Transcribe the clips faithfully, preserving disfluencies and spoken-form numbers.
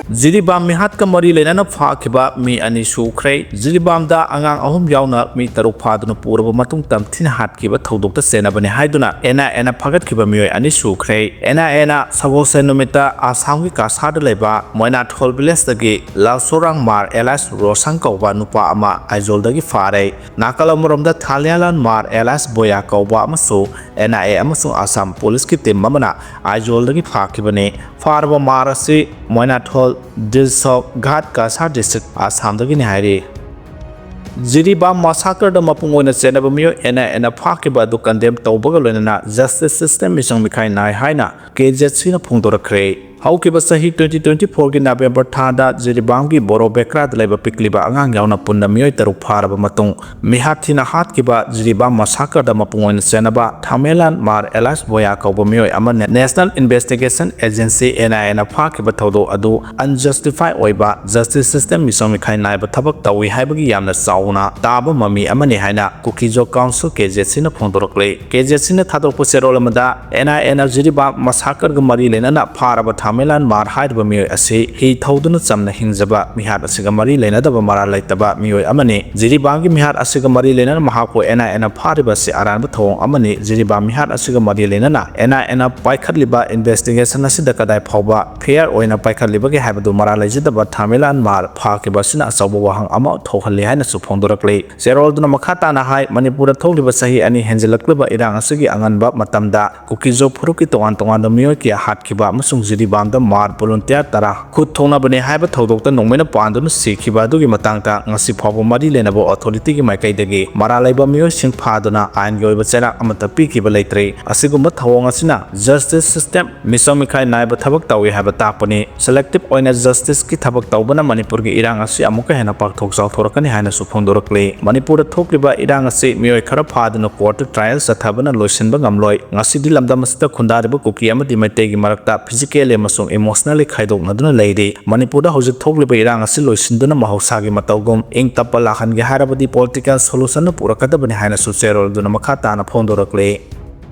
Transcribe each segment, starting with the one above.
ꯖꯤꯔꯤꯕꯥꯝ ꯃꯤꯍꯥꯠꯀ ꯃꯔꯤ ꯂꯩꯅꯅ ꯐꯥꯈꯤꯕ ꯃꯤ ꯑꯅꯤ ꯁꯨꯈ꯭ꯔꯦ꯫ ꯖꯤꯔꯤꯕꯥꯝꯗ ꯑꯉꯥꯡ ꯑꯍꯨꯝ ꯌꯥꯎꯅ ꯃꯤ ꯇꯔꯨꯛ ꯐꯥꯗꯨꯅ ꯄꯨꯔꯕ ꯃꯇꯨꯡ ꯇꯝꯊꯤꯅ ꯍꯥꯠꯈꯤꯕ ꯊꯧꯗꯣꯛꯇ ꯆꯦꯟꯅꯕꯅꯤ ꯍꯥꯏꯗꯨꯅ ꯑꯦꯟ ꯑꯥꯏ ꯑꯦꯅ ꯐꯥꯒꯠꯈꯤꯕ ꯃꯤꯑꯣꯏ ꯑꯅꯤ ꯁꯨꯈ꯭ꯔꯦ꯫ ꯑꯦꯟ ꯑꯥꯏ ꯑꯦꯅ ꯁꯒꯣꯜꯁꯦꯟ ꯅꯨꯃꯤꯠꯇ ꯑꯁꯥꯝꯒꯤ ꯀꯁꯥꯔꯗ ꯂꯩꯕ ꯃꯣꯏꯅꯥꯊꯣꯜ ꯚꯤꯂꯦꯖꯇꯒꯤ ꯂꯥꯜꯁꯣꯔꯥꯡ ꯃꯥꯔ ꯑꯦꯂꯥꯏꯁ ꯔꯣꯁꯟ ꯀꯧꯕ ꯅꯨꯄꯥ ꯑꯃ ꯑꯥꯏꯖꯣꯜꯗꯒꯤ ꯐꯥꯔꯦ꯫ ꯅꯥꯀꯜ ꯑꯃꯔꯣꯝꯗ ꯊꯥꯂꯤꯌꯥꯂꯥꯟ ꯃꯥꯔ ꯑꯦꯂꯥꯏꯁ ꯕꯣꯌꯥ ꯀꯧꯕ ꯑꯃꯁꯨ ꯑꯦꯟ ꯑꯥꯏ ꯑꯦ ꯑꯃꯁꯨꯡ ꯑꯁꯥꯝ ꯄꯨꯂꯤꯁꯀꯤ ꯇꯤꯝ ꯑꯃꯅ ꯑꯥꯏꯖꯣꯜꯗꯒꯤ ꯐꯥꯈꯤꯕꯅꯤ꯫ ꯐꯥꯔꯕ ꯃꯥꯔ ꯑꯁꯤ ꯃꯣꯏꯅꯥꯊꯣꯜ ꯗꯤꯜꯁꯣꯛ ꯘꯥꯠ ꯀꯁꯥꯔ ꯗꯤꯁꯇ꯭ꯔꯤꯛ ꯑꯁꯥꯝꯗꯒꯤꯅꯤ ꯍꯥꯏꯔꯤ꯫ ꯖꯤꯔꯤꯕꯥꯝ ꯃꯁꯥꯀꯔꯗ ꯃꯄꯨꯡ ꯑꯣꯏꯅ ꯆꯦꯟꯅꯕ ꯃꯤꯑꯣꯏ ꯑꯦꯟ ꯑꯥꯏ ꯑꯦꯅ ꯐꯥꯈꯤꯕ ꯑꯗꯨ ꯀꯟꯗꯦꯝ ꯇꯧꯕꯒ ꯂꯣꯏꯅꯅ ꯖꯁꯇꯤꯁ ꯁꯤꯁꯇꯦꯝ ꯃꯤꯆꯪ ꯃꯤꯈꯥꯏ ꯅꯥꯏ ꯍꯥꯏꯅ ꯀꯦ ꯖꯦꯠ ꯁꯤꯅ ꯐꯣꯡꯗꯣꯔꯛꯈ꯭ꯔꯦ꯫ ꯍꯧꯈꯤꯕ ꯆꯍꯤ twenty twenty fourꯒꯤ ꯅꯕꯦꯝꯕꯔ ꯊꯥꯗ ꯖꯤꯔꯤꯕꯥꯝꯒꯤ ꯕꯣꯔꯣ ꯕꯦꯀ꯭ꯔꯥꯗ ꯂꯩꯕ ꯄꯤꯛꯂꯤꯕ ꯑꯉꯥꯡ ꯌꯥꯎꯅ ꯄꯨꯟꯅ ꯃꯤꯑꯣꯏ ꯇꯔꯨꯛ ꯐꯥꯔꯕ ꯃꯇꯨꯡ ꯃꯤꯍꯥꯠ ꯊꯤꯅ ꯍꯥꯠꯈꯤꯕ ꯖꯤꯔꯤꯕꯥꯝ ꯃꯁꯥꯀꯔꯗ ꯃꯄꯨꯡ ꯑꯣꯏꯅ ꯆꯦꯟꯅꯕ ꯊꯥꯃꯦꯂꯥꯟ ꯃꯥꯔ ꯑꯦꯂꯥꯏꯁ ꯕꯣꯌꯥ ꯀꯧꯕ ꯃꯤꯑꯣꯏ ꯑꯃꯅ ꯅꯦꯁꯅꯦꯜ ꯏꯟꯚꯦꯁꯇꯤꯒꯦꯁꯟ ꯑꯦꯖꯦꯟꯁꯤ ꯑꯦꯟ ꯑꯥꯏ ꯑꯦꯅ ꯐꯥꯈꯤꯕ ꯊꯧꯗꯣꯛ ꯑꯗꯨ ꯑꯟꯖꯁꯇꯤꯐꯥꯏ ꯑꯣꯏꯕ ꯖꯁꯇꯤꯁ ꯁꯤꯁꯇꯦꯝ ꯃꯤꯆꯪ ꯃꯤꯈꯥꯏ ꯅꯥꯏꯕ ꯊꯕꯛ ꯇꯧꯏ ꯍꯥꯏꯕꯒꯤ ꯌꯥꯝꯅ ꯆꯥꯎꯅ ꯇꯥꯕ ꯃꯃꯤ ꯑꯃꯅꯤ ꯍꯥꯏꯅ ꯀꯨꯀꯤꯖꯣ ꯀꯥꯎꯟꯁꯤꯜ ꯀꯦ ꯖꯦꯠ ꯁꯤꯅ ꯐꯣꯡꯗꯣꯔꯛꯂꯤ꯫ ꯀꯦ ꯖꯦꯠ ꯁꯤꯅ ꯊꯥꯗꯣꯔꯛꯄ ꯆꯦꯔꯣꯜ ꯑꯃꯗ ꯑꯦꯟ ꯑꯥꯏ ꯑꯦꯅ ꯖꯤꯔꯤꯕꯥꯝ ꯃꯁꯥꯀꯔꯒ ꯃꯔꯤ ꯂꯩꯅꯅ ꯐꯥꯔꯕ ꯊꯥꯃꯦꯂꯥꯟ ꯃꯥꯔ ꯍꯥꯏꯔꯤꯕ ꯃꯤꯑꯣꯏ ꯑꯁꯤ ꯍꯤ ꯊꯧꯗꯨꯅ ꯆꯝꯅ ꯍꯤꯡꯖꯕ, ꯃꯤꯍꯥꯠ ꯑꯁꯤꯒ ꯃꯔꯤ ꯂꯩꯅꯗꯕ ꯃꯔꯥꯜ ꯂꯩꯇꯕ ꯃꯤꯑꯣꯏ ꯑꯃꯅꯤ꯫ ꯖꯤꯔꯤꯕꯥꯝꯒꯤ ꯃꯤꯍꯥꯠ ꯑꯁꯤꯒ ꯃꯔꯤ ꯂꯩꯅꯅ ꯃꯍꯥꯛꯄꯨ ꯑꯦꯟ ꯑꯥꯏ ꯑꯦꯅ ꯐꯥꯔꯤꯕ ꯑꯁꯤ ꯑꯔꯥꯟꯕ ꯊꯧꯑꯣꯡ ꯑꯃꯅꯤ꯫ ꯖꯤꯔꯤꯕꯥꯝ ꯃꯤꯍꯥꯠ ꯑꯁꯤꯒ ꯃꯔꯤ ꯂꯩꯅꯅ ꯑꯦꯟ ꯑꯥꯏ ꯑꯦꯅ ꯄꯥꯏꯈꯠꯂꯤꯕ ꯏꯟꯚꯦꯁꯇꯤꯒꯦꯁꯟ ꯑꯁꯤꯗ ꯀꯗꯥꯏ ꯐꯥꯎꯕ ꯐꯦꯌꯔ ꯑꯣꯏꯅ ꯄꯥꯏꯈꯠꯂꯤꯕꯒꯦ ꯍꯥꯏꯕꯗꯨ ꯃꯔꯥꯜ ꯂꯩꯖꯗꯕ ꯊꯥꯃꯦꯂꯥꯟ ꯃꯥꯔ ꯐꯥꯈꯤꯕ ꯑꯁꯤꯅ ꯑꯆꯧꯕ ꯋꯥꯍꯪ ꯑꯃ ꯊꯣꯛꯍꯜꯂꯤ ꯍꯥꯏꯅꯁꯨ ꯐꯣꯡꯗꯣꯔꯛꯂꯤ꯫ ꯆꯦꯔꯣꯜꯗꯨꯅ ꯃꯈꯥ ꯇꯥꯅ ꯍꯥꯏ, ꯃꯅꯤꯄꯨꯔꯗ ꯊꯣꯛꯂꯤꯕ ꯆꯍꯤ ꯑꯅꯤ ꯍꯦꯟꯖꯤꯜꯂꯛꯂꯤꯕ ꯏꯔꯥꯡ ꯑꯁꯤꯒꯤ ꯑꯉꯟꯕ ꯃꯇꯝꯗ ꯀꯨꯀꯤꯖꯣ ꯐꯨꯔꯨꯞꯀꯤ ꯇꯣꯉꯥꯟ ꯇꯣꯉꯥꯟꯕ ꯃꯤꯑꯣꯏ ꯀꯌꯥ ꯍꯥꯠꯈꯤꯕ ꯑꯃꯁꯨꯡ ꯖꯤꯔꯤꯕꯥꯝꯗ ꯃꯥꯔ ꯚꯣꯂꯨꯟꯇꯤꯌꯥꯔ ꯇꯔꯥ ꯈꯨꯠ ꯊꯣꯛꯅꯕꯅꯦ ꯍꯥꯏꯕ ꯊꯧꯗꯣꯛꯇ ꯅꯣꯡꯃꯩꯅ ꯄꯥꯟꯗꯨꯅ ꯁꯤꯈꯤꯕ ꯑꯗꯨꯒꯤ ꯃꯇꯥꯡꯗ ꯉꯁꯤ ꯐꯥꯎꯕ ꯃꯔꯤ ꯂꯩꯅꯕ ꯑꯣꯊꯣꯔꯤꯇꯤꯒꯤ ꯃꯥꯏꯀꯩꯗꯒꯤ ꯃꯔꯥꯜ ꯂꯩꯕ ꯃꯤꯑꯣꯏꯁꯤꯡ ꯐꯥꯗꯨꯅ ꯑꯥꯏꯟꯒꯤ ꯑꯣꯏꯕ ꯆꯩꯔꯥꯛ ꯑꯃꯠꯇ ꯄꯤꯈꯤꯕ ꯂꯩꯇ꯭ꯔꯤ꯫ ꯑꯁꯤꯒꯨꯝꯕ ꯊꯧꯑꯣꯡ ꯑꯁꯤꯅ ꯖꯁꯇꯤꯁ ꯁꯤꯁꯇꯦꯝ ꯃꯤꯆꯪ ꯃꯤꯈꯥꯏ ꯅꯥꯏꯕ ꯊꯕꯛ ꯇꯧꯏ ꯍꯥꯏꯕ ꯇꯥꯛꯄꯅꯤ꯫ ꯁꯦꯂꯦꯛꯇꯤꯚ ꯑꯣꯏꯅ ꯖꯁꯇꯤꯁꯀꯤ ꯊꯕꯛ ꯇꯧꯕꯅ ꯃꯅꯤꯄꯨꯔꯒꯤ ꯏꯔꯥꯡ ꯑꯁꯤ ꯑꯃꯨꯛꯀ ꯍꯦꯟꯅ ꯄꯥꯛꯊꯣꯛ ꯆꯥꯎꯊꯣꯔꯛꯀꯅꯤ ꯍꯥꯏꯅꯁꯨ ꯐꯣꯡꯗꯣꯔꯛꯂꯤ꯫ ꯃꯅꯤꯄꯨꯔꯗ ꯊꯣꯛꯂꯤꯕ ꯏꯔꯥꯡ ꯑꯁꯤ ꯃꯤꯑꯣꯏ ꯈꯔ ꯐꯥꯗꯨꯅ ꯀꯣꯔꯠꯇ ꯇ꯭ꯔꯥꯏꯌꯦꯜ ꯆꯠꯊꯕꯅ ꯂꯣꯏꯁꯤꯟꯕ ꯉꯝꯂꯣꯏ꯫ ꯉꯁꯤꯗꯤ ꯂꯝꯗꯝ ꯑꯁꯤꯗ ꯈꯨꯟꯗꯥꯔꯤꯕ ꯀꯨꯀꯤ ꯑꯃꯗꯤ ꯃꯩꯇꯩꯒꯤ ꯃꯔꯛꯇ physically ꯑꯃꯁꯨꯡ emotionally ꯈꯥꯏꯗꯣꯛꯅꯗꯨꯅ ꯂꯩꯔꯤ꯫ ꯃꯅꯤꯄꯨꯔꯗ ꯍꯧꯖꯤꯛ ꯊꯣꯛꯂꯤꯕ ꯏꯔꯥꯡ ꯑꯁꯤ ꯂꯣꯏꯁꯤꯟꯗꯨꯅ ꯃꯍꯧꯁꯥꯒꯤ ꯃꯇꯧꯒꯨꯝ ꯏꯪ ꯇꯞꯄ ꯂꯥꯛꯍꯟꯒꯦ ꯍꯥꯏꯔꯕꯗꯤ political solution ꯄꯨꯔꯛꯀꯗꯕꯅꯤ ꯍꯥꯏꯅꯁꯨ ꯆꯦꯔꯣꯜꯗꯨꯅ ꯃꯈꯥ ꯇꯥꯅ ꯐꯣꯡꯗꯣꯔꯛꯂꯤ꯫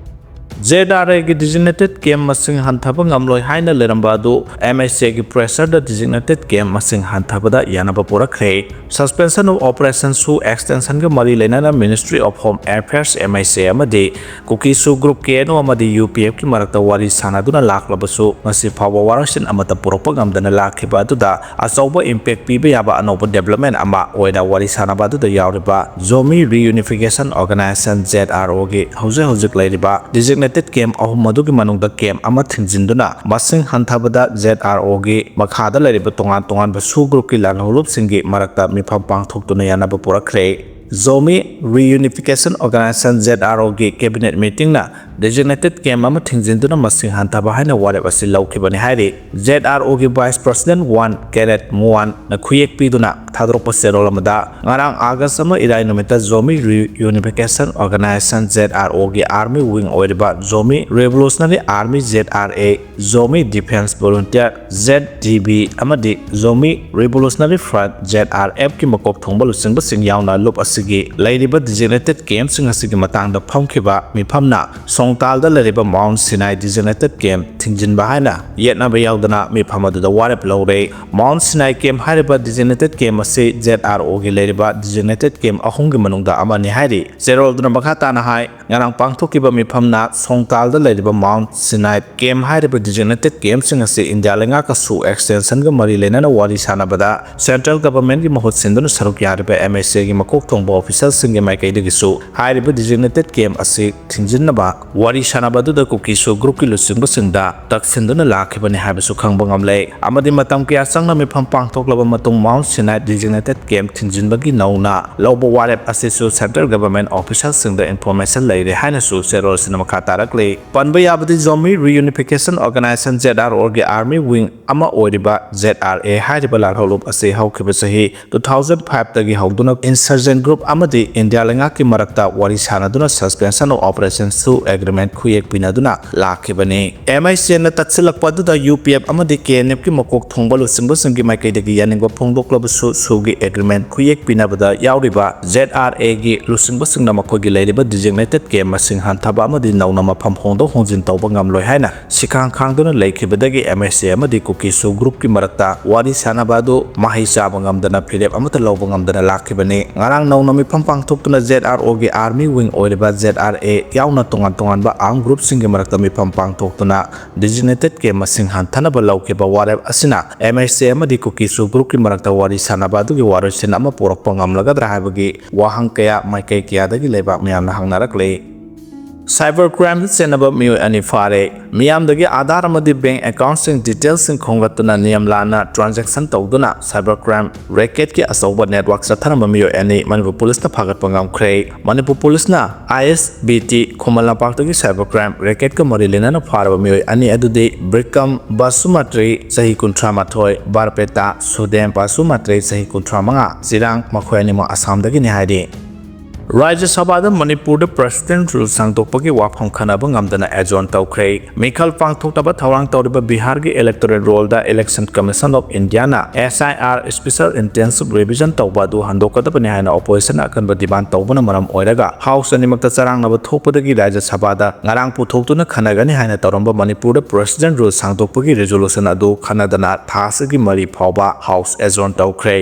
ZRA ꯒꯤ designated camp ꯃꯁꯤꯡ ꯍꯟꯊꯕ ꯉꯝꯂꯣꯏ ꯍꯥꯏꯅ ꯂꯩꯔꯝꯕ ꯑꯗꯨ MHA ꯒꯤ pressure ꯗ designated camp ꯃꯁꯤꯡ ꯍꯟꯊꯕꯗ ꯌꯥꯅꯕ ꯄꯨꯔꯛꯈ꯭ꯔꯦ꯫ Suspension of Operation ꯁꯨ extension ꯒ ꯃꯔꯤ ꯂꯩꯅꯅ Ministry of Home Affairs, MHA, ꯑꯃꯗꯤ ꯀꯨꯀꯤ ꯁꯨ group, KNO ꯑꯃꯗꯤ UPF ꯀꯤ ꯃꯔꯛꯇ ꯋꯥꯔꯤ ꯁꯥꯟꯅꯗꯨꯅ ꯂꯥꯛꯂꯕꯁꯨ ꯉꯁꯤ ꯐꯥꯎꯕ ꯋꯥꯔꯣꯏꯁꯤꯟ ꯑꯃꯠꯇ ꯄꯨꯔꯛꯄ ꯉꯝꯗꯅ ꯂꯥꯛꯈꯤꯕ ꯑꯗꯨꯗ ꯑꯆꯧꯕ impact ꯄꯤꯕ ꯌꯥꯕ ꯑꯅꯧꯕ development ꯑꯃ ꯑꯣꯏꯅ ꯋꯥꯔꯤ ꯁꯥꯟꯅꯕ ꯑꯗꯨꯗ ꯌꯥꯎꯔꯤꯕ Zomi Reunification Organization, ZRO ꯒꯤ ꯍꯧꯖꯤꯛ ꯍꯧꯖꯤꯛ ꯂꯩꯔꯤꯕ designated camp ꯑꯍꯨꯝ ꯑꯗꯨꯒꯤ ꯃꯅꯨꯡꯗ camp ꯑꯃ ꯊꯤꯡꯖꯤꯟꯗꯨꯅ ꯃꯁꯤꯡ ꯍꯟꯊꯕꯗ ZRO ꯒꯤ ꯃꯈꯥꯗ ꯂꯩꯔꯤꯕ ꯇꯣꯉꯥꯟ ꯇꯣꯉꯥꯟꯕ ꯁꯨ group ꯀꯤ ꯂꯥꯜꯍꯧꯂꯨꯞꯁꯤꯡꯒꯤ ꯃꯔꯛꯇ ꯃꯤꯐꯝ ꯄꯥꯡꯊꯣꯛꯇꯨꯅ ꯌꯥꯅꯕ ꯄꯨꯔꯛꯈ꯭ꯔꯦ꯫ Zomi Reunification Organization, ZRO ꯒꯤ cabinet meeting ꯅ designated camp ꯑꯃ ꯊꯤꯡꯖꯤꯟꯗꯨꯅ ꯃꯁꯤꯡ ꯍꯟꯊꯕ ꯍꯥꯏꯅ ꯋꯥꯔꯦꯞ ꯑꯁꯤ ꯂꯧꯈꯤꯕꯅꯤ ꯍꯥꯏꯔꯤ꯫ ZRO ꯒꯤ Vice President one Kenneth Muan ꯅ ꯈꯨꯌꯦꯛ ꯄꯤꯗꯨꯅ ꯊꯥꯗꯣꯔꯛꯄ ꯆꯦꯔꯣꯜ ꯑꯃꯗ, ꯉꯔꯥꯡ August ꯑꯃ ꯏꯔꯥꯏ ꯅꯨꯃꯤꯠꯇ Zomi Reunification Organization, ZRO ꯒꯤ army wing ꯑꯣꯏꯔꯤꯕ Zomi Revolutionary Army, ZRA, Zomi Defense Volunteer, ZDV, ꯑꯃꯗꯤ Zomi Revolutionary Front, ZRF ꯀꯤ ꯃꯀꯣꯛ ꯊꯣꯡꯕ ꯂꯨꯆꯤꯡꯕꯁꯤꯡ ꯌꯥꯎꯅ ꯂꯨꯞ ꯑꯁꯤꯒꯤ ꯂꯩꯔꯤꯕ designated camp ꯁꯤꯡ ꯑꯁꯤꯒꯤ ꯃꯇꯥꯡꯗ ꯐꯝꯈꯤꯕ ꯃꯤꯐꯝꯅ ꯁꯣꯡꯇꯥꯜꯗ ꯂꯩꯔꯤꯕ Mount Sinai designated camp ꯊꯤꯡꯖꯤꯟꯕ ꯍꯥꯏꯅ ꯌꯦꯠꯅꯕ ꯌꯥꯎꯗꯅ ꯃꯤꯐꯝ ꯑꯗꯨꯗ ꯋꯥꯔꯦꯞ ꯂꯧꯔꯦ꯫ Mount Sinai camp ꯍꯥꯏꯔꯤꯕ designated camp ꯑꯁꯤ ZRO ꯒꯤ ꯂꯩꯔꯤꯕ designated camp ꯑꯍꯨꯝꯒꯤ ꯃꯅꯨꯡꯗ ꯑꯃꯅꯤ ꯍꯥꯏꯔꯤ꯫ ꯆꯦꯔꯣꯜꯗꯨꯅ ꯃꯈꯥ ꯇꯥꯅ ꯍꯥꯏ, ꯉꯔꯥꯡ ꯄꯥꯡꯊꯣꯛꯈꯤꯕ ꯃꯤꯐꯝꯅ ꯁꯣꯡꯇꯥꯜꯗ ꯂꯩꯔꯤꯕ Mount Sinai camp ꯍꯥꯏꯔꯤꯕ designated camp ꯁꯤꯡ ꯑꯁꯤ ꯏꯟꯗꯤꯌꯥ ꯂꯩꯉꯥꯛꯀ ꯁꯨ extension ꯒ ꯃꯔꯤ ꯂꯩꯅꯅ ꯋꯥꯔꯤ ꯁꯥꯟꯅꯕꯗ central government ꯀꯤ ꯃꯍꯨꯠ ꯁꯤꯟꯗꯨꯅ ꯁꯔꯨꯛ ꯌꯥꯔꯤꯕ MHA ꯒꯤ ꯃꯀꯣꯛ ꯊꯣꯡꯕ official ꯁꯤꯡꯒꯤ ꯃꯥꯏꯀꯩꯗꯒꯤꯁꯨ ꯍꯥꯏꯔꯤꯕ designated camp ꯑꯁꯤ ꯊꯤꯡꯖꯤꯟꯅꯕ ꯋꯥꯔꯤ ꯁꯥꯟꯅꯕ ꯑꯗꯨꯗ ꯀꯨꯀꯤ ꯁꯨ group ꯀꯤ ꯂꯨꯆꯤꯡꯕꯁꯤꯡꯗ ꯇꯛꯁꯤꯟꯗꯨꯅ ꯂꯥꯛꯈꯤꯕꯅꯤ ꯍꯥꯏꯕꯁꯨ ꯈꯪꯕ ꯉꯝꯂꯦ꯫ ꯑꯃꯗꯤ ꯃꯇꯝ ꯀꯌꯥ ꯆꯪꯅ ꯃꯤꯐꯝ ꯄꯥꯡꯊꯣꯛꯂꯕ ꯃꯇꯨꯡ Mount Sinai designated camp ꯊꯤꯡꯖꯤꯟꯕꯒꯤ ꯅꯧꯅ ꯂꯧꯕ ꯋꯥꯔꯦꯞ ꯑꯁꯤꯁꯨ central government official ꯁꯤꯡꯗ information ꯂꯩꯔꯦ ꯍꯥꯏꯅꯁꯨ ꯆꯦꯔꯣꯜ ꯑꯁꯤꯅ ꯃꯈꯥ ꯇꯥꯔꯛꯂꯤ꯫ ꯄꯟꯕ ꯌꯥꯕꯗꯤ Zomi Reunification Organization, ZRO ꯒꯤ army wing ꯑꯃ ꯑꯣꯏꯔꯤꯕ ZRA ꯍꯥꯏꯔꯤꯕ ꯂꯥꯜꯍꯧꯂꯨꯞ ꯑꯁꯤ ꯍꯧꯈꯤꯕ ꯆꯍꯤ two thousand five ꯇꯒꯤ ꯍꯧꯗꯨꯅ insurgent group ꯑꯃꯗꯤ ꯏꯟꯗꯤꯌꯥ ꯂꯩꯉꯥꯛꯀꯤ ꯃꯔꯛꯇ ꯋꯥꯔꯤ ꯁꯥꯟꯅꯗꯨꯅ suspension of operation ꯁꯨ ꯑꯦꯒ꯭ꯔꯤꯃꯦꯟ ꯈꯨꯌꯦꯛ ꯄꯤꯅꯗꯨꯅ ꯂꯥꯛꯈꯤꯕꯅꯤ꯫ ꯑꯦꯝ ꯑꯥꯏ ꯁꯤ ꯑꯦꯟꯅ ꯇꯠꯁꯤꯜꯂꯛꯄ ꯑꯗꯨꯗ ꯌꯨ ꯄꯤ ꯑꯦꯐ ꯑꯃꯗꯤ ꯀꯦ ꯑꯦꯟ ꯑꯦꯐꯀꯤ ꯃꯀꯣꯛ ꯊꯣꯡꯕ ꯂꯨꯆꯤꯡꯕꯁꯤꯡꯒꯤ ꯃꯥꯏꯀꯩꯗꯒꯤ ꯌꯥꯅꯤꯡꯕ ꯐꯣꯡꯗꯣꯛꯂꯕꯁꯨ, ꯁꯨꯒꯤ ꯑꯦꯒ꯭ꯔꯤꯃꯦꯟ ꯈꯨꯌꯦꯛ ꯄꯤꯅꯕꯗ ꯌꯥꯎꯔꯤꯕ ꯖꯦꯠ ꯑꯥꯔ ꯑꯦꯒꯤ ꯂꯨꯆꯤꯡꯕꯁꯤꯡꯅ ꯃꯈꯣꯏꯒꯤ ꯂꯩꯔꯤꯕ ꯗꯤꯖꯤꯒꯅꯦꯇꯦꯗ ꯀꯦꯝ ꯃꯁꯤꯡ ꯍꯟꯊꯕ ꯑꯃꯗꯤ ꯅꯧꯅ ꯃꯐꯝ ꯍꯣꯡꯗꯣꯛ ꯍꯣꯡꯖꯤꯟ ꯇꯧꯕ ꯉꯝꯂꯣꯏ ꯍꯥꯏꯅ ꯁꯤꯈꯥꯡ ꯈꯥꯡꯗꯨꯅ ꯂꯩꯈꯤꯕꯗꯒꯤ ꯑꯦꯝ ꯑꯥꯏ ꯁꯤ ꯑꯦ ꯑꯃꯗꯤ ꯀꯨꯀꯤ ꯁꯨ ꯒ꯭ꯔꯨꯞꯀꯤ ꯃꯔꯛꯇ ꯋꯥꯔꯤ ꯁꯥꯅꯕ ꯑꯗꯨ ꯃꯍꯩ ꯆꯥꯕ ꯉꯝꯗꯅ, ꯐꯤꯔꯦꯞ ꯑꯃꯠꯇ ꯂꯧꯕ ꯉꯝꯗꯅ ꯂꯥꯛꯈꯤꯕꯅꯤ꯫ ꯉꯔꯥꯡ ꯅꯧꯅ ꯃꯤꯐꯝ ꯄꯥꯡꯊꯣꯛꯇꯨꯅ ꯖꯦꯠ ꯑꯥꯔ ꯑꯣꯒꯤ ꯑꯥꯔꯃꯤ ꯋꯤꯡ ꯑꯣꯏꯔꯤꯕ ꯖꯦꯠ ꯑꯥꯔ ꯑꯦ ꯌꯥꯎꯅ ꯇꯣꯉꯥꯟ ꯇꯣꯉꯥꯟꯕ ꯑꯥꯔꯝ ꯒ꯭ꯔꯨꯞꯁꯤꯡꯒꯤ ꯃꯔꯛꯇ ꯃꯤꯐꯝ ꯄꯥꯡꯊꯣꯛꯇꯨꯅ ꯗꯤꯖꯤꯒꯅꯦꯇꯦꯗ ꯀꯦꯝ ꯃꯁꯤꯡ ꯍꯟꯊꯅꯕ ꯂꯧꯈꯤꯕ ꯋꯥꯔꯦꯞ ꯑꯁꯤꯅ ꯑꯦꯝ ꯑꯥꯏ ꯁꯤ ꯑꯦ ꯑꯃꯗꯤ ꯀꯨꯀꯤ ꯁꯨ ꯒ꯭ꯔꯨꯞꯀꯤ ꯃꯔꯛꯇ ꯋꯥꯔꯤ ꯁꯥꯅꯕ ꯑꯗꯨꯒꯤ ꯋꯥꯔꯣꯏꯁꯤꯟ ꯑꯃ ꯄꯨꯔꯛꯄ ꯉꯝꯂꯒꯗ꯭ꯔꯥ ꯍꯥꯏꯕꯒꯤ ꯋꯥꯍꯪ ꯀꯌꯥ ꯃꯥꯏꯀꯩ ꯀꯌꯥꯗꯒꯤ ꯂꯩꯕꯥꯛ ꯃꯤꯌꯥꯝꯅ ꯍꯪꯅꯔꯛꯂꯤ꯫ ꯁꯥꯏꯕꯔ ꯀ꯭ꯔꯥꯏꯝꯗ ꯆꯦꯟꯅꯕ ꯃꯤꯑꯣꯏ ꯑꯅꯤ ꯐꯥꯔꯦ꯫ ꯃꯤꯌꯥꯝꯗꯒꯤ ꯑꯥꯙꯥꯔ ꯑꯃꯗꯤ ꯕꯦꯡꯛ ꯑꯦꯀꯥꯎꯟꯠꯁꯤꯡ ꯗꯤꯇꯦꯜꯁꯤꯡ ꯈꯣꯝꯒꯠꯇꯨꯅ ꯅꯤꯌꯝ ꯂꯥꯟꯅ ꯇ꯭ꯔꯥꯟꯖꯦꯛꯁꯟ ꯇꯧꯗꯨꯅ ꯁꯥꯏꯕꯔ ꯀ꯭ꯔꯥꯏꯝ ꯔꯦꯀꯦꯠꯀꯤ ꯑꯆꯧꯕ ꯅꯦꯠꯋꯥꯔꯛ ꯆꯠꯊꯔꯝꯕ ꯃꯤꯑꯣꯏ ꯑꯅꯤ ꯃꯅꯤꯄꯨꯔ ꯄꯨꯂꯤꯁꯅ ꯐꯥꯒꯠꯄ ꯉꯝꯈ꯭ꯔꯦ꯫ ꯃꯅꯤꯄꯨꯔ ꯄꯨꯂꯤꯁꯅ ꯑꯥꯏ ꯑꯦꯁ ꯕꯤ ꯇꯤ ꯈꯨꯃꯟ ꯂꯝꯄꯥꯛꯇꯒꯤ ꯁꯥꯏꯕꯔ ꯀ꯭ꯔꯥꯏꯝ ꯔꯦꯀꯦꯠꯀ ꯃꯔꯤ ꯂꯩꯅꯅ ꯐꯥꯔꯕ ꯃꯤꯑꯣꯏ ꯑꯅꯤ ꯑꯗꯨꯗꯤ ꯕ꯭ꯔꯤꯀꯝ ꯕꯥꯁꯨꯃꯇ꯭ꯔꯤ, ꯆꯍꯤ ꯀꯨꯟꯊ꯭ꯔꯥ ꯃꯥꯊꯣꯏ, ꯕꯥꯔꯄꯦꯇꯥ ꯁꯨꯗꯦꯝ ꯕꯥꯁꯨꯃꯇ꯭ꯔꯤ, ꯆꯍꯤ ꯀꯨꯟꯊ꯭ꯔꯥ ꯃꯉꯥ, ꯆꯤꯔꯥꯡ, ꯃꯈꯣꯏ ꯑꯅꯤꯃꯛ ꯑꯁꯥꯝꯗꯒꯤꯅꯤ ꯍꯥꯏꯔꯤ꯫ ꯔꯥꯖ꯭ꯌ ꯁꯚꯥꯗ ꯃꯅꯤꯄꯨꯔꯗ ꯄ꯭ꯔꯦꯁꯤꯗꯦꯟꯠ ꯔꯨꯜ ꯁꯥꯡꯗꯣꯛꯄꯒꯤ ꯋꯥꯐꯝ ꯈꯟꯅꯕ ꯉꯝꯗꯅ ꯑꯦꯖꯣꯔꯟ ꯇꯧꯈ꯭ꯔꯦ꯫ ꯃꯤꯈꯜ ꯄꯥꯡꯊꯣꯛꯅꯕ ꯊꯧꯔꯥꯡ ꯇꯧꯔꯤꯕ ꯕꯤꯍꯥꯔꯒꯤ ꯏꯂꯦꯛꯇꯣꯔꯦꯜ ꯔꯣꯜꯗ ꯏꯂꯦꯛꯁꯟ ꯀꯃꯤꯁꯟ ꯑꯣꯐ ꯏꯟꯗꯤꯌꯥꯅ S I R special intensive revision ꯇꯧꯕ ꯑꯗꯨ ꯍꯟꯗꯣꯛꯀꯗꯕꯅꯤ ꯍꯥꯏꯅ ꯑꯣꯄꯣꯖꯤꯁꯟꯅ ꯑꯀꯟꯕ ꯗꯤꯃꯥꯟ ꯇꯧꯕꯅ ꯃꯔꯝ ꯑꯣꯏꯔꯒ ꯍꯥꯎꯁ ꯑꯅꯤꯃꯛꯇ ꯆꯔꯥꯡꯅꯕ ꯊꯣꯛꯄꯗꯒꯤ ꯔꯥꯖ꯭ꯌ ꯁꯚꯥꯗ ꯉꯔꯥꯡ ꯄꯨꯊꯣꯛꯇꯨꯅ ꯈꯟꯅꯒꯅꯤ ꯍꯥꯏꯅ ꯇꯧꯔꯝꯕ ꯃꯅꯤꯄꯨꯔꯗ ꯄ꯭ꯔꯦꯁꯤꯗꯦꯟꯠ ꯔꯨꯜ ꯁꯥꯡꯗꯣꯛꯄꯒꯤ ꯔꯤꯖꯣꯂꯨꯁꯟ ꯑꯗꯨ ꯈꯟꯅꯗꯅ ꯊꯥ ꯑꯁꯤꯒꯤ ꯃꯔꯤ ꯐꯥꯎꯕ ꯍꯥꯎꯁ ꯑꯦꯖꯣꯔꯟ ꯇꯧꯈ꯭ꯔꯦ꯫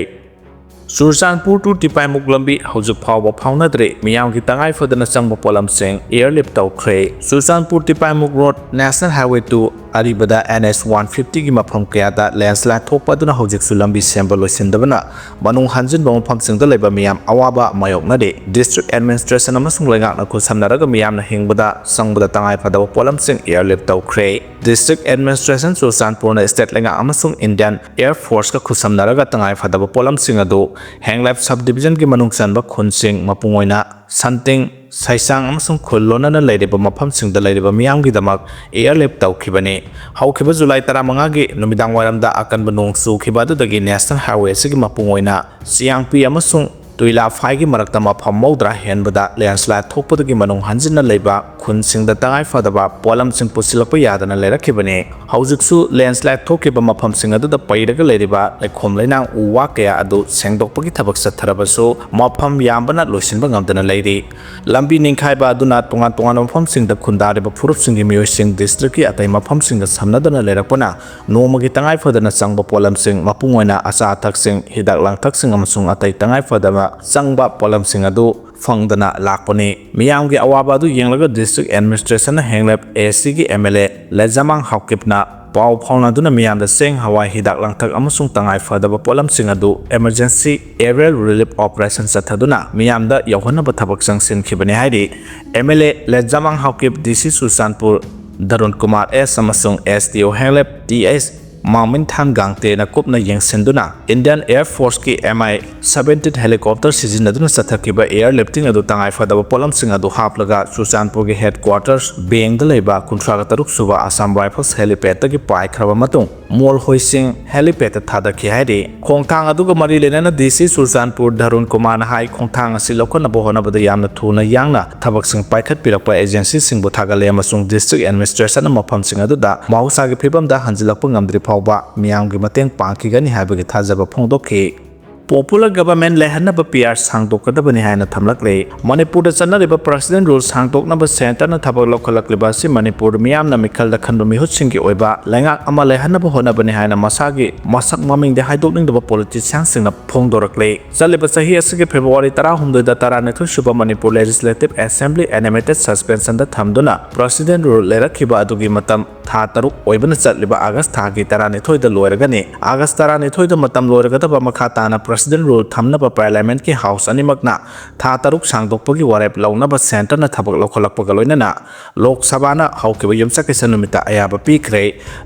ꯆꯨꯔꯆꯥꯟꯄꯨꯔ to ꯇꯤꯄꯥꯏꯃꯨꯛ ꯂꯝꯕꯤ ꯍꯧꯖꯤꯛ ꯐꯥꯎꯕ ꯐꯥꯎꯅꯗ꯭ꯔꯤ꯫ ꯃꯤꯌꯥꯝꯒꯤ ꯇꯉꯥꯏ ꯐꯗꯅ ꯆꯪꯕ ꯄꯣꯠꯂꯝꯁꯤꯡ ꯑꯦꯌꯔꯂꯤꯐ ꯇꯧꯈ꯭ꯔꯦ꯫ Churachandpur Tipaimukh road, national highway two ꯑꯔꯤꯕꯗ ꯑꯦꯟ ꯑꯦꯁ ꯋꯥꯟ ꯐꯤꯐꯇꯤꯒꯤ ꯃꯐꯝ ꯀꯌꯥꯗ ꯂꯦꯟꯁꯂꯥꯏꯗ ꯊꯣꯛꯄ ꯑꯗꯨꯅ ꯍꯧꯖꯤꯛꯁꯨ ꯂꯝꯕꯤ ꯁꯦꯝꯕ ꯂꯣꯏꯁꯤꯟꯗꯕꯅ ꯃꯅꯨꯡ ꯍꯟꯖꯤꯟꯕ ꯃꯐꯝꯁꯤꯡꯗ ꯂꯩꯕ ꯃꯤꯌꯥꯝ ꯑꯋꯥꯕ ꯃꯥꯌꯣꯛꯅꯔꯤ꯫ ꯗꯤꯁꯇ꯭ꯔꯤꯛ ꯑꯦꯗꯃꯤꯅꯤꯁꯇ꯭ꯔꯦꯁꯟ ꯑꯃꯁꯨꯡ ꯂꯩꯉꯥꯛꯅ ꯈꯨꯠꯁꯝꯅꯔꯒ ꯃꯤꯌꯥꯝꯅ ꯍꯤꯡꯕꯗ ꯆꯪꯕꯗ ꯇꯉꯥꯏ ꯐꯗꯕ ꯄꯣꯠꯂꯝꯁꯤꯡ ꯑꯦꯌꯔꯂꯤꯐ ꯇꯧꯈ꯭ꯔꯦ꯫ ꯗꯤꯁꯇ꯭ꯔꯤꯛ ꯑꯦꯗꯃꯤꯅꯤꯁꯇ꯭ꯔꯦꯁꯟ ꯆꯨꯔꯆꯥꯟꯄꯨꯔꯅ ꯁ꯭ꯇꯦꯠ ꯂꯩꯉꯥꯛ ꯑꯃꯁꯨꯡ ꯏꯟꯗꯤꯌꯥꯟ ꯑꯦꯌꯔ ꯐꯣꯔꯁꯀ ꯈꯨꯠꯁꯝꯅꯔꯒ ꯇꯉꯥꯏ ꯐꯗꯕ ꯄꯣꯠꯂꯝꯁꯤꯡ ꯑꯗꯨ ꯍꯦꯡꯂꯥꯏꯞ ꯁꯕ ꯗꯤꯕꯤꯖꯟꯒꯤ ꯃꯅꯨꯡ ꯆꯟꯕ ꯈꯨꯟꯁꯤꯡ, ꯃꯄꯨꯡ ꯑꯣꯏꯅ ꯁꯟꯇꯤꯡ, ꯁꯩꯁꯥꯡ ꯑꯃꯁꯨꯡ ꯈꯨꯜ ꯂꯣꯟꯅꯅ ꯂꯩꯔꯤꯕ ꯃꯐꯝꯁꯤꯡꯗ ꯂꯩꯔꯤꯕ ꯃꯤꯌꯥꯝꯒꯤꯗꯃꯛ ꯑꯦꯌꯔꯂꯤꯐ ꯇꯧꯈꯤꯕꯅꯤ꯫ ꯍꯧꯈꯤꯕ ꯖꯨꯂꯥꯏ ꯇꯔꯥꯃꯉꯥꯒꯤ ꯅꯨꯃꯤꯗꯥꯡ ꯋꯥꯏꯔꯝꯗ ꯑꯀꯟꯕ ꯅꯣꯡ ꯆꯨꯈꯤꯕ ꯑꯗꯨꯗꯒꯤ ꯅꯦꯁꯅꯦꯜ ꯍꯥꯏꯋꯦ ꯑꯁꯤꯒꯤ ꯃꯄꯨꯡ ꯑꯣꯏꯅ ꯆꯤꯌꯥꯡꯄꯤ ꯑꯃꯁꯨꯡ ꯇꯨꯏꯂꯥꯐꯥꯏꯒꯤ ꯃꯔꯛꯇ ꯃꯐꯝ ꯃꯧꯗ꯭ꯔꯥ ꯍꯦꯟꯕꯗ ꯂꯦꯟꯁ꯭ꯂꯥꯏꯗ ꯊꯣꯛꯄꯗꯒꯤ ꯃꯅꯨꯡ ꯍꯟꯖꯤꯟꯅ ꯂꯩꯕ ꯈꯨꯟꯁꯤꯡꯗ ꯇꯉꯥꯏ ꯐꯗꯕ ꯄꯣꯠꯂꯝꯁꯤꯡ ꯄꯨꯁꯤꯜꯂꯛꯄ ꯌꯥꯗꯅ ꯂꯩꯔꯛꯈꯤꯕꯅꯤ꯫ ꯍꯧꯖꯤꯛꯁꯨ ꯂꯦꯟꯁ꯭ꯂꯥꯏꯗ ꯊꯣꯛꯈꯤꯕ ꯃꯐꯝꯁꯤꯡ ꯑꯗꯨꯗ ꯄꯩꯔꯒ ꯂꯩꯔꯤꯕ ꯂꯩꯈꯣꯝ ꯂꯩꯅꯥꯡ ꯎ ꯋꯥ ꯀꯌꯥ ꯑꯗꯨ ꯁꯦꯡꯗꯣꯛꯄꯒꯤ ꯊꯕꯛ ꯆꯠꯊꯔꯕꯁꯨ ꯃꯐꯝ ꯌꯥꯝꯕꯅ ꯂꯣꯏꯁꯤꯟꯕ ꯉꯝꯗꯅ ꯂꯩꯔꯤ꯫ ꯂꯝꯕꯤ ꯅꯤꯡꯈꯥꯏꯕ ꯑꯗꯨꯅ ꯇꯣꯉꯥꯟ ꯇꯣꯉꯥꯟꯕ ꯃꯐꯝꯁꯤꯡꯗ ꯈꯨꯟꯗꯥꯔꯤꯕ ꯐꯨꯔꯨꯞꯁꯤꯡꯒꯤ ꯃꯤꯑꯣꯏꯁꯤꯡ ꯗꯤꯁꯇ꯭ꯔꯤꯛꯀꯤ ꯑꯇꯩ ꯃꯐꯝꯁꯤꯡꯒ ꯁꯝꯅꯗꯅ ꯂꯩꯔꯛꯄꯅ ꯅꯣꯡꯃꯒꯤ ꯇꯉꯥꯏ ꯐꯗꯅ ꯆꯪꯕ ꯄꯣꯠꯂꯝꯁꯤꯡ, ꯃꯄꯨꯡ ꯑꯣꯏꯅ ꯑꯆꯥ ꯑꯊꯛꯁꯤꯡ, ꯍꯤꯗꯥꯛ ꯂꯥꯡꯊꯛꯁꯤꯡ ꯑꯃꯁꯨꯡ ꯑꯇꯩ ꯇꯉꯥꯏ ꯐꯗꯕ ꯆꯪꯕ ꯄꯣꯠꯂꯝꯁꯤꯡ ꯑꯗꯨ ꯐꯪꯗꯅ ꯂꯥꯛꯄꯅꯤ꯫ ꯃꯤꯌꯥꯝꯒꯤ ꯑꯋꯥꯕ ꯑꯗꯨ ꯌꯦꯡꯂꯒ ꯗꯤꯁꯇ꯭ꯔꯤꯛ ꯑꯦꯗꯃꯤꯅꯤꯁꯇ꯭ꯔꯦꯁꯟꯅ ꯍꯦꯡꯂꯦꯞ ꯑꯦ ꯁꯤꯒꯤ ꯑꯦꯝ ꯑꯦꯜ ꯑꯦ ꯂꯦꯖꯥꯃꯥꯡ ꯍꯥꯎꯀꯤꯞꯅ ꯄꯥꯎ ꯐꯥꯎꯅꯗꯨꯅ ꯃꯤꯌꯥꯝꯗ ꯆꯦꯡ, ꯍꯋꯥꯏ, ꯍꯤꯗꯥꯛ ꯂꯥꯡꯊꯛ ꯑꯃꯁꯨꯡ ꯇꯉꯥꯏ ꯐꯗꯕ ꯄꯣꯠꯂꯝꯁꯤꯡ ꯑꯗꯨ emergency aerial relief operation ꯆꯠꯊꯗꯨꯅ ꯃꯤꯌꯥꯝꯗ ꯌꯧꯍꯟꯅꯕ ꯊꯕꯛ ꯆꯪꯁꯤꯟꯈꯤꯕꯅꯤ ꯍꯥꯏꯔꯤ꯫ ꯑꯦꯝ ꯑꯦꯜ ꯑꯦ ꯂꯦꯖꯥꯃꯥꯡ ꯍꯥꯎꯀꯤꯞ, ꯗꯤ ꯁꯤ ꯆꯨꯔꯆꯥꯟꯄꯨꯔ ꯙꯔꯨꯟ ꯀꯨꯃꯥꯔ ꯑꯦꯁ ꯑꯃꯁꯨꯡ ꯑꯦꯁ ꯗꯤ ꯑꯣ ꯍꯦꯡꯂꯦꯞ ꯇꯤ ꯑꯩꯆ ꯃꯥꯡꯃꯤꯟꯊꯥꯟ ꯒꯥꯡꯇꯦꯅ ꯀꯨꯞꯅ ꯌꯦꯡꯁꯤꯟꯗꯨꯅ Indian Air Forceꯀꯤ ꯑꯦꯝ ꯑꯥꯏ seventeen helicopter ꯁꯤꯖꯤꯟꯅꯗꯨꯅ ꯆꯠꯊꯈꯤꯕ air lifting ꯑꯗꯨ ꯇꯉꯥꯏ ꯐꯗꯕ ꯄꯣꯠꯂꯝꯁꯤꯡ ꯑꯗꯨ ꯍꯥꯞꯂꯒ ꯆꯨꯔꯆꯥꯟꯄꯨꯔꯒꯤ headquarters ꯕꯦꯡꯗ ꯂꯩꯕ ꯀꯨꯟꯊ꯭ꯔꯥꯒ ꯇꯔꯨꯛ ꯁꯨꯕ Assam Rifles helipad ꯇꯒꯤ ꯄꯥꯏꯈ꯭ꯔꯕ ꯃꯇꯨꯡ ꯃꯣꯜꯍꯣꯏꯁꯤꯡ helipad ꯇ ꯊꯥꯗꯈꯤ ꯍꯥꯏꯔꯤ꯫ ꯈꯣꯡꯊꯥꯡ ꯑꯗꯨꯒ ꯃꯔꯤ ꯂꯩꯅꯅ ꯗꯤ ꯁꯤ ꯆꯨꯔꯆꯥꯟꯄꯨꯔ ꯙꯔꯨꯟ ꯀꯨꯃꯥꯔꯅ ꯍꯥꯏ, ꯈꯣꯡꯊꯥꯡ ꯑꯁꯤ ꯂꯧꯈꯠꯅꯕ ꯍꯣꯠꯅꯕꯗ ꯌꯥꯝꯅ ꯊꯨꯅ ꯌꯥꯡꯅ ꯊꯕꯛꯁꯤꯡ ꯄꯥꯏꯈꯠꯄꯤꯔꯛꯄ agencyꯁꯤꯡꯕꯨ ꯊꯥꯒꯠꯂꯦ ꯑꯃꯁꯨꯡ district administrationꯅ ꯃꯐꯝꯁꯤꯡ ꯑꯗꯨꯗ ꯃꯍꯧꯁꯥꯒꯤ ꯐꯤꯕꯝꯗ ꯍꯟꯖꯤꯜꯂꯛꯄ ꯉꯝꯗ꯭ꯔꯤ ꯐꯥꯎꯕ ꯃꯤꯌꯥꯝꯒꯤ ꯃꯇꯦꯡ ꯄꯥꯡꯈꯤꯒꯅꯤ ꯍꯥꯏꯕꯒꯤ ꯊꯥꯖꯕ ꯐꯣꯡꯗꯣꯛꯈꯤ꯫ Popular government ꯂꯩꯍꯟꯅꯕ ꯄꯤ ꯑꯥꯔ ꯁꯥꯡꯗꯣꯛꯀꯗꯕꯅꯤ ꯍꯥꯏꯅ ꯊꯝꯂꯛꯂꯦ꯫ ꯃꯅꯤꯄꯨꯔꯗ ꯆꯠꯅꯔꯤꯕ President Rule ꯁꯥꯡꯗꯣꯛꯅꯕ centreꯅ ꯊꯕꯛ ꯂꯧꯈꯠꯂꯛꯂꯤꯕ ꯑꯁꯤ ꯃꯅꯤꯄꯨꯔ ꯃꯤꯌꯥꯝꯅ ꯃꯤꯈꯜꯗ ꯈꯟꯕ ꯃꯤꯍꯨꯠꯁꯤꯡꯒꯤ ꯑꯣꯏꯕ ꯂꯩꯉꯥꯛ ꯑꯃ ꯂꯩꯍꯟꯅꯕ ꯍꯣꯠꯅꯕꯅꯤ ꯍꯥꯏꯅ ꯃꯁꯥꯒꯤ ꯃꯁꯛ ꯃꯃꯤꯡꯗꯤ ꯍꯥꯏꯗꯣꯛꯅꯤꯡꯗꯕ politicianꯁꯤꯡꯅ ꯐꯣꯡꯗꯣꯔꯛꯂꯦ꯫ ꯆꯠꯂꯤꯕ ꯆꯍꯤ ꯑꯁꯤꯒꯤ February ꯇꯔꯥꯍꯨꯝꯗꯣꯏꯗ ꯇꯔꯥꯅꯤꯊꯣꯏ ꯁꯨꯕ Manipur Legislative Assembly animated suspensionꯗ ꯊꯝꯗꯨꯅ President Rule ꯂꯩꯔꯛꯈꯤꯕ ꯑꯗꯨꯒꯤ ꯃꯇꯝ ꯊꯥ ꯇꯔꯨꯛ ꯑꯣꯏꯕꯅ ꯆꯠꯂꯤꯕ August ꯊꯥꯒꯤ ꯇꯔꯥꯅꯤꯊꯣꯏꯗ ꯂꯣꯏꯔꯒꯅꯤ꯫ August ꯇꯔꯥꯅꯤꯊꯣꯏꯗ ꯃꯇꯝ ꯂꯣꯏꯔꯒꯗꯕ ꯃꯈꯥ ꯇꯥꯅ President Rule ꯊꯝꯅꯕ Parliamentꯀꯤ House ꯑꯅꯤꯃꯛꯅ ꯊꯥ ꯇꯔꯨꯛ ꯁꯥꯡꯗꯣꯛꯄꯒꯤ ꯋꯥꯔꯦꯞ ꯂꯧꯅꯕ centreꯅ ꯊꯕꯛ ꯂꯧꯈꯠꯂꯛꯄꯒ ꯂꯣꯏꯅꯅ ꯂꯣꯛ ꯁꯚꯥꯅ ꯍꯧꯈꯤꯕ ꯌꯨꯝꯁꯀꯩꯁ ꯅꯨꯃꯤꯠꯇ ꯑꯌꯥꯕ ꯄꯤꯈ꯭ꯔꯦ꯫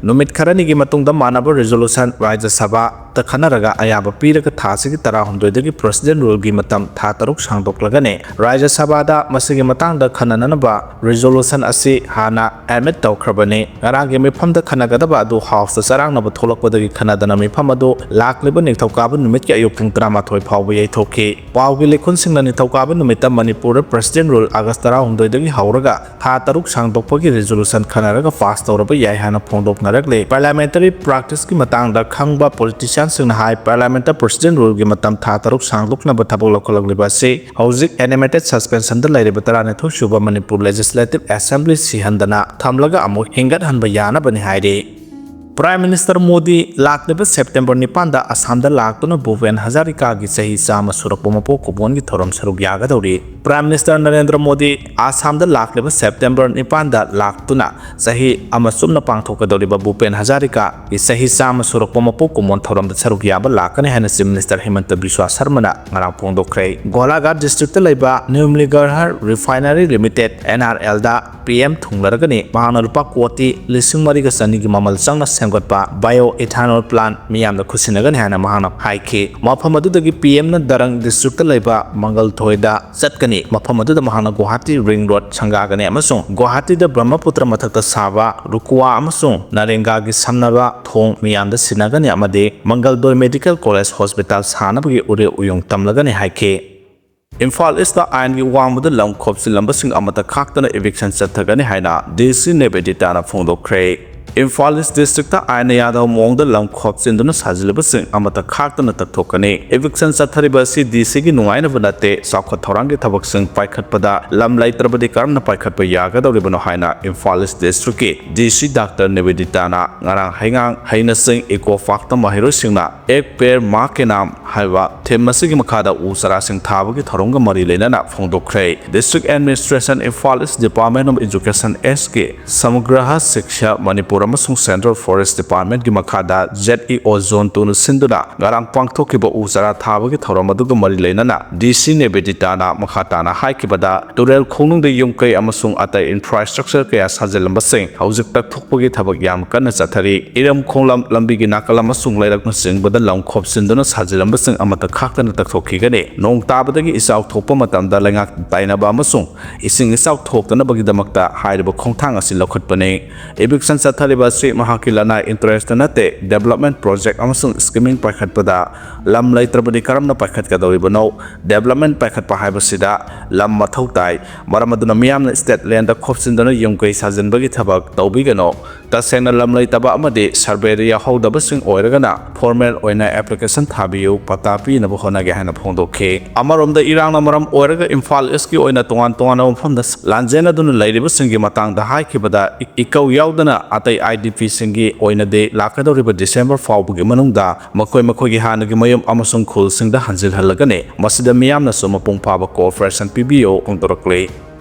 ꯅꯨꯃꯤꯠ ꯈꯔꯅꯤꯒꯤ ꯃꯇꯨꯡꯗ ꯃꯥꯟꯅꯕ resolution ꯔꯥꯖ꯭ꯌ ꯁꯚꯥ ꯈꯟꯅꯔꯒ ꯑꯌꯥꯕ ꯄꯤꯔꯒ ꯊꯥ ꯑꯁꯤꯒꯤ ꯇꯔꯥꯍꯨꯝꯗꯣꯏꯗꯒꯤ President Ruleꯒꯤ ꯃꯇꯝ ꯊꯥ ꯇꯔꯨꯛ ꯁꯥꯡꯗꯣꯛꯂꯒꯅꯤ꯫ ꯔꯥꯖ꯭ꯌ ꯁꯚꯥꯗ ꯃꯁꯤꯒꯤ ꯃꯇꯥꯡꯗ ꯈꯟꯅꯅꯅꯕ resolution ꯑꯁꯤ ꯍꯥꯟꯅ admit ꯇꯧꯈ꯭ꯔꯕꯅꯤ꯫ ꯉꯔꯥꯡꯒꯤ ꯃꯤꯐꯝꯗ ꯈꯟꯅꯒꯗꯕ ꯑꯗꯨ Houseꯇ ꯆꯔꯥꯡꯅꯕ ꯊꯣꯛꯂꯛꯄꯗꯒꯤ ꯈꯟꯅꯗꯅ ꯃꯤꯐꯝ ꯑꯗꯨ ꯂꯥꯛꯂꯤꯕ ꯅꯤꯡꯊꯧꯀꯥꯕ ꯅꯨꯃꯤꯠꯀꯤ ꯑꯌꯨꯛ ꯄꯨꯡ ꯇꯔꯥꯃꯥꯊꯣꯏ ꯐꯥꯎꯕ ꯌꯩꯊꯣꯛꯈꯤ꯫ ꯄꯥꯎꯒꯤ ꯂꯤꯈꯨꯟꯁꯤꯡꯅ ꯅꯤꯡꯊꯧꯀꯥꯕ ꯅꯨꯃꯤꯠꯇ ꯃꯅꯤꯄꯨꯔꯗ President Rule August ꯇꯔꯥꯍꯨꯝꯗꯣꯏꯗꯒꯤ ꯍꯧꯔꯒ ꯊꯥ ꯇꯔꯨꯛ ꯁꯥꯡꯗꯣꯛꯄꯒꯤ resolution ꯈꯟꯅꯔꯒ pass ꯇꯧꯔꯕ ꯌꯥꯏ ꯍꯥꯏꯅ ꯐꯣꯡꯗꯣꯛꯅꯔꯛꯂꯤ꯫ Parliamentary practiceꯀꯤ ꯃꯇꯥꯡꯗ ꯈꯪꯕ politicianꯁꯤꯡꯅ ꯍꯥꯏ, Parliamentꯇ President Ruleꯒꯤ ꯃꯇꯝ ꯊꯥ ꯇꯔꯨꯛ ꯁꯥꯡꯗꯣꯛꯅꯕ ꯊꯕꯛ ꯂꯧꯈꯠꯂꯛꯂꯤꯕ ꯑꯁꯤ ꯍꯧꯖꯤꯛ animated suspensionꯗ ꯂꯩꯔꯤꯕ ꯇꯔꯥꯅꯤꯊꯣꯏ ꯁꯨꯕ ꯃꯅꯤꯄꯨꯔ Legislative Assembly ꯁꯤꯍꯟꯗꯅ ꯊꯝꯂꯒ ꯑꯃꯨꯛ ꯍꯤꯡꯒꯠꯍꯟꯕ ꯌꯥꯅꯕꯅꯤ ꯍꯥꯏꯔꯤ꯫ Prime Minister ꯃꯣꯗꯤ ꯂꯥꯛꯂꯤꯕ September ꯅꯤꯄꯥꯟꯗ ꯑꯁꯥꯝꯗ ꯂꯥꯛꯇꯨꯅ ꯚꯨꯄꯦꯟ ꯍꯖꯥꯔꯤꯀꯥꯒꯤ ꯆꯍꯤ ꯆꯥꯝꯃ ꯁꯨꯔꯛꯄ ꯃꯄꯣꯛ ꯀꯨꯝꯑꯣꯟꯒꯤ ꯊꯧꯔꯝ ꯁꯔꯨꯛ ꯌꯥꯒꯗꯧꯔꯤ꯫ Prime Minister ꯅꯔꯦꯟꯗ꯭ꯔ ꯃꯣꯗꯤ ꯑꯁꯥꯝꯗ ꯂꯥꯛꯂꯤꯕ September ꯅꯤꯄꯥꯟꯗ ꯂꯥꯛꯇꯨꯅ ꯆꯍꯤ ꯑꯃ ꯆꯨꯞꯅ ꯄꯥꯡꯊꯣꯛꯀꯗꯧꯔꯤꯕ ꯚꯨꯄꯦꯟ ꯍꯖꯥꯔꯤꯀꯥꯒꯤ ꯆꯍꯤ ꯆꯥꯝꯃ ꯁꯨꯔꯛꯄ ꯃꯄꯣꯛ ꯀꯨꯝꯑꯣꯟ ꯊꯧꯔꯝꯗ ꯁꯔꯨꯛ ꯌꯥꯕ ꯂꯥꯛꯀꯅꯤ ꯍꯥꯏꯅ Chief Minister ꯍꯤꯃꯟꯇ ꯕꯤꯁ꯭ꯋꯥ ꯁꯔꯃꯅ ꯉꯔꯥꯡ ꯐꯣꯡꯗꯣꯛꯈ꯭ꯔꯦ꯫ ꯒꯣꯂꯥꯘꯥꯠ districtꯇ ꯂꯩꯕ Numaligarh Refinery Limited, NRLꯗ PM ꯊꯨꯡꯂꯔꯒꯅꯤ꯫ ꯃꯍꯥꯛꯅ ꯂꯨꯄꯥ ꯀꯣꯇꯤ ꯂꯤꯁꯤꯡ ꯃꯔꯤꯒ ꯆꯅꯤꯒꯤ ꯃꯃꯜ ꯆꯪꯅ ꯁꯦꯝꯒꯠꯄ bioethanol plant ꯃꯤꯌꯥꯝꯗ ꯈꯨꯠꯁꯤꯟꯅꯒꯅꯤ ꯍꯥꯏꯅ ꯃꯍꯥꯛꯅ ꯍꯥꯏꯈꯤ꯫ ꯃꯐꯝ ꯑꯗꯨꯗꯒꯤ PMꯅ ꯗꯔꯪ districtꯇ ꯂꯩꯕ ꯃꯪꯒꯜꯗꯣꯏꯗ ꯆꯠꯀꯅꯤ꯫ ꯃꯐꯝ ꯑꯗꯨꯗ ꯃꯍꯥꯛꯅ ꯒꯨꯋꯥꯍꯥꯇꯤ ring road ꯁꯪꯒꯥꯒꯅꯤ ꯑꯃꯁꯨꯡ ꯒꯨꯋꯥꯍꯥꯇꯤꯗ ꯕ꯭ꯔꯍ꯭ꯃꯄꯨꯇ꯭ꯔ ꯃꯊꯛꯇ ꯁꯥꯕ ꯔꯨꯀ꯭ꯋꯥ ꯑꯃꯁꯨꯡ ꯅꯔꯦꯡꯒꯥꯒꯤ ꯁꯝꯅꯕ ꯊꯣꯡ ꯃꯤꯌꯥꯝꯗ ꯁꯤꯟꯅꯒꯅꯤ ꯑꯃꯗꯤ ꯃꯪꯒꯜꯗꯣꯏ Medical College Hospital ꯁꯥꯅꯕꯒꯤ ꯎꯔꯦ ꯎꯌꯨꯡ ꯇꯝꯂꯒꯅꯤ ꯍꯥꯏꯈꯤ꯫ ꯏꯝꯐꯥꯜ Eastꯇ ꯑꯥꯏꯟꯒꯤ ꯋꯥꯡꯃꯗ ꯂꯝ ꯈꯣꯞꯆꯤꯜꯂꯝꯕꯁꯤꯡ ꯑꯃꯠꯇ ꯈꯥꯛꯇꯅ eviction ꯆꯠꯊꯒꯅꯤ ꯍꯥꯏꯅ DC ꯅꯦꯕꯦꯗꯤꯇꯥꯅ ꯐꯣꯡꯗꯣꯛꯈ꯭ꯔꯦ꯫ ꯏꯝꯐꯥꯜ East districtꯇ ꯑꯥꯏꯟꯅ ꯌꯥꯗꯕ ꯃꯑꯣꯡꯗ ꯂꯝ ꯈꯣꯞꯆꯤꯟꯗꯨꯅ ꯁꯥꯖꯤꯜꯂꯤꯕꯁꯤꯡ ꯑꯃꯠꯇ ꯈꯥꯛꯇꯅ ꯇꯛꯊꯣꯛꯀꯅꯤ꯫ Eviction ꯆꯠꯊꯔꯤꯕ ꯑꯁꯤ DCꯒꯤ ꯅꯨꯡꯉꯥꯏꯅꯕ ꯅꯠꯇꯦ, ꯆꯥꯎꯈꯠ ꯊꯧꯔꯥꯡꯒꯤ ꯊꯕꯛꯁꯤꯡ ꯄꯥꯏꯈꯠꯄꯗ ꯂꯝ ꯂꯩꯇ꯭ꯔꯕꯗꯤ ꯀꯔꯝꯅ ꯄꯥꯏꯈꯠꯄ ꯌꯥꯒꯗꯧꯔꯤꯕꯅꯣ ꯍꯥꯏꯅ ꯏꯝꯐꯥꯜ East districtꯀꯤ DC Doctor ꯅꯦꯕꯦꯗꯤꯇꯥꯅ ꯉꯔꯥꯡ ꯍꯩꯉꯥꯡ ꯍꯩꯅꯁꯤꯡ Eco Parkꯇ ꯃꯍꯩꯔꯣꯏꯁꯤꯡꯅ Ek Ped Maa Ke Naam ꯍꯥꯏꯕ theme ꯑꯁꯤꯒꯤ ꯃꯈꯥꯗ ꯎ ꯆꯥꯔꯥꯁꯤꯡ ꯊꯥꯕꯒꯤ ꯊꯧꯔꯝꯒ ꯃꯔꯤ ꯂꯩꯅꯅ ꯐꯣꯡꯗꯣꯛꯈ꯭ꯔꯦ꯫ District Administration, Imphal East, Department of Education Sꯒꯤ Samagraha Shiksha Manipur ꯑꯃꯁꯨꯡ Central Forest Department ꯀꯤ ꯃꯈꯥꯗ Z E O Zone two ꯅ ꯁꯤꯟꯗꯨꯅ ꯉꯔꯥꯡ ꯄꯥꯡꯊꯣꯛꯈꯤꯕ ꯎ ꯆꯥꯔꯥ ꯊꯥꯕꯒꯤ ꯊꯧꯔꯝ ꯑꯗꯨꯒ ꯃꯔꯤ ꯂꯩꯅꯅ D C ꯅꯦꯕꯦꯗꯤꯇꯥꯅ ꯃꯈꯥ ꯇꯥꯅ ꯍꯥꯏꯈꯤꯕꯗ, ꯇꯨꯔꯦꯜ ꯈꯣꯡꯅꯨꯡꯗ ꯌꯨꯝ ꯀꯩ ꯑꯃꯁꯨꯡ ꯑꯇꯩ infrastructure ꯀꯌꯥ ꯁꯥꯖꯤꯜꯂꯝꯕꯁꯤꯡ ꯍꯧꯖꯤꯛ ꯇꯛꯊꯣꯛꯄꯒꯤ ꯊꯕꯛ ꯌꯥꯝ ꯀꯟꯅ ꯆꯠꯊꯔꯤ꯫ ꯏꯔꯝ ꯈꯣꯡꯂꯝ, ꯂꯝꯕꯤꯒꯤ ꯅꯥꯀꯜ ꯑꯃꯁꯨꯡ ꯂꯩꯔꯛꯅꯆꯤꯡꯕꯗ ꯂꯝ ꯈꯣꯞꯆꯤꯟꯗꯨꯅ ꯁꯥꯖꯤꯜꯂꯝꯕꯁꯤꯡ ꯑꯃꯠꯇ ꯈꯥꯛꯇꯅ ꯇꯛꯊꯣꯛꯈꯤꯒꯅꯤ꯫ ꯅꯣꯡ ꯇꯥꯕꯗꯒꯤ ꯏꯆꯥꯎ ꯊꯣꯛꯄ ꯃꯇꯝꯗ ꯂꯩꯉꯥꯛ ꯇꯥꯏꯅꯕ ꯑꯃꯁꯨꯡ ꯏꯁꯤꯡ ꯏꯆꯥꯎ ꯊꯣꯛꯇꯅꯕꯒꯤꯗꯃꯛꯇ ꯍꯥꯏꯔꯤꯕ ꯈꯣꯡꯊꯥꯡ ꯑꯁꯤ ꯂꯧꯈꯠꯄꯅꯤ꯫ Eviction ꯆꯠꯊꯔꯤꯕ ꯑꯁꯤ ꯃꯍꯥꯛꯀꯤ ꯂꯅꯥꯏ interest ꯅꯠꯇꯦ꯫ Development project ꯑꯃꯁꯨꯡ scheming ꯄꯥꯏꯈꯠꯄꯗ ꯂꯝ ꯂꯩꯇ꯭ꯔꯕꯗꯤ ꯀꯔꯝꯅ ꯄꯥꯏꯈꯠꯀꯗꯧꯔꯤꯕꯅꯣ? Development ꯄꯥꯏꯈꯠꯄ ꯍꯥꯏꯕꯁꯤꯗ ꯂꯝ ꯃꯊꯧ ꯇꯥꯏ꯫ ꯃꯔꯝ ꯑꯗꯨꯅ ꯃꯤꯌꯥꯝꯅ state land ꯗ ꯈꯣꯞꯆꯤꯟꯗꯨꯅ ꯌꯨꯝ ꯀꯩ ꯁꯥꯖꯤꯟꯕꯒꯤ ꯊꯕꯛ ꯇꯧꯕꯤꯒꯅꯨ꯫ ꯇꯁꯦꯡꯅ ꯂꯝ ꯂꯩꯇꯕ ꯑꯃꯗꯤ survey ꯗ ꯌꯥꯎꯍꯧꯗꯕꯁꯤꯡ ꯑꯣꯏꯔꯒꯅ formal ꯑꯣꯏꯅ application ꯊꯥꯕꯤꯌꯨ, ꯄꯇꯥ ꯄꯤꯅꯕ ꯍꯣꯠꯅꯒꯦ ꯍꯥꯏꯅ ꯐꯣꯡꯗꯣꯛꯈꯤ꯫ ꯑꯃꯔꯣꯝꯗ ꯏꯔꯥꯡꯅ ꯃꯔꯝ ꯑꯣꯏꯔꯒ ꯏꯝꯐꯥꯜ East ꯀꯤ ꯑꯣꯏꯅ ꯇꯣꯉꯥꯟ ꯇꯣꯉꯥꯟꯕ ꯃꯐꯝꯗ ꯂꯥꯟꯖꯦꯟꯅꯗꯨꯅ ꯂꯩꯔꯤꯕꯁꯤꯡꯒꯤ ꯃꯇꯥꯡꯗ ꯍꯥꯏꯈꯤꯕꯗ, ꯏ-, ꯏꯀꯧ ꯌꯥꯎꯗꯅ ꯑꯇꯩ I D P ꯁꯤꯡꯒꯤ ꯑꯣꯏꯅꯗꯤ ꯂꯥꯛꯀꯗꯧꯔꯤꯕ December ꯐꯥꯎꯕꯒꯤ ꯃꯅꯨꯡꯗ ꯃꯈꯣꯏ ꯃꯈꯣꯏꯒꯤ ꯍꯥꯟꯅꯒꯤ ꯃꯌꯨꯝ ꯑꯃꯁꯨꯡ ꯈꯨꯜꯁꯤꯡꯗ ꯍꯟꯖꯤꯜꯍꯜꯂꯒꯅꯤ꯫ ꯃꯁꯤꯗ ꯃꯤꯌꯥꯝꯅꯁꯨ ꯃꯄꯨꯡ ꯐꯥꯕ cooperation ꯄꯤꯕꯤꯌꯨ ꯐꯣꯡꯗꯣꯔꯛꯂꯤ꯫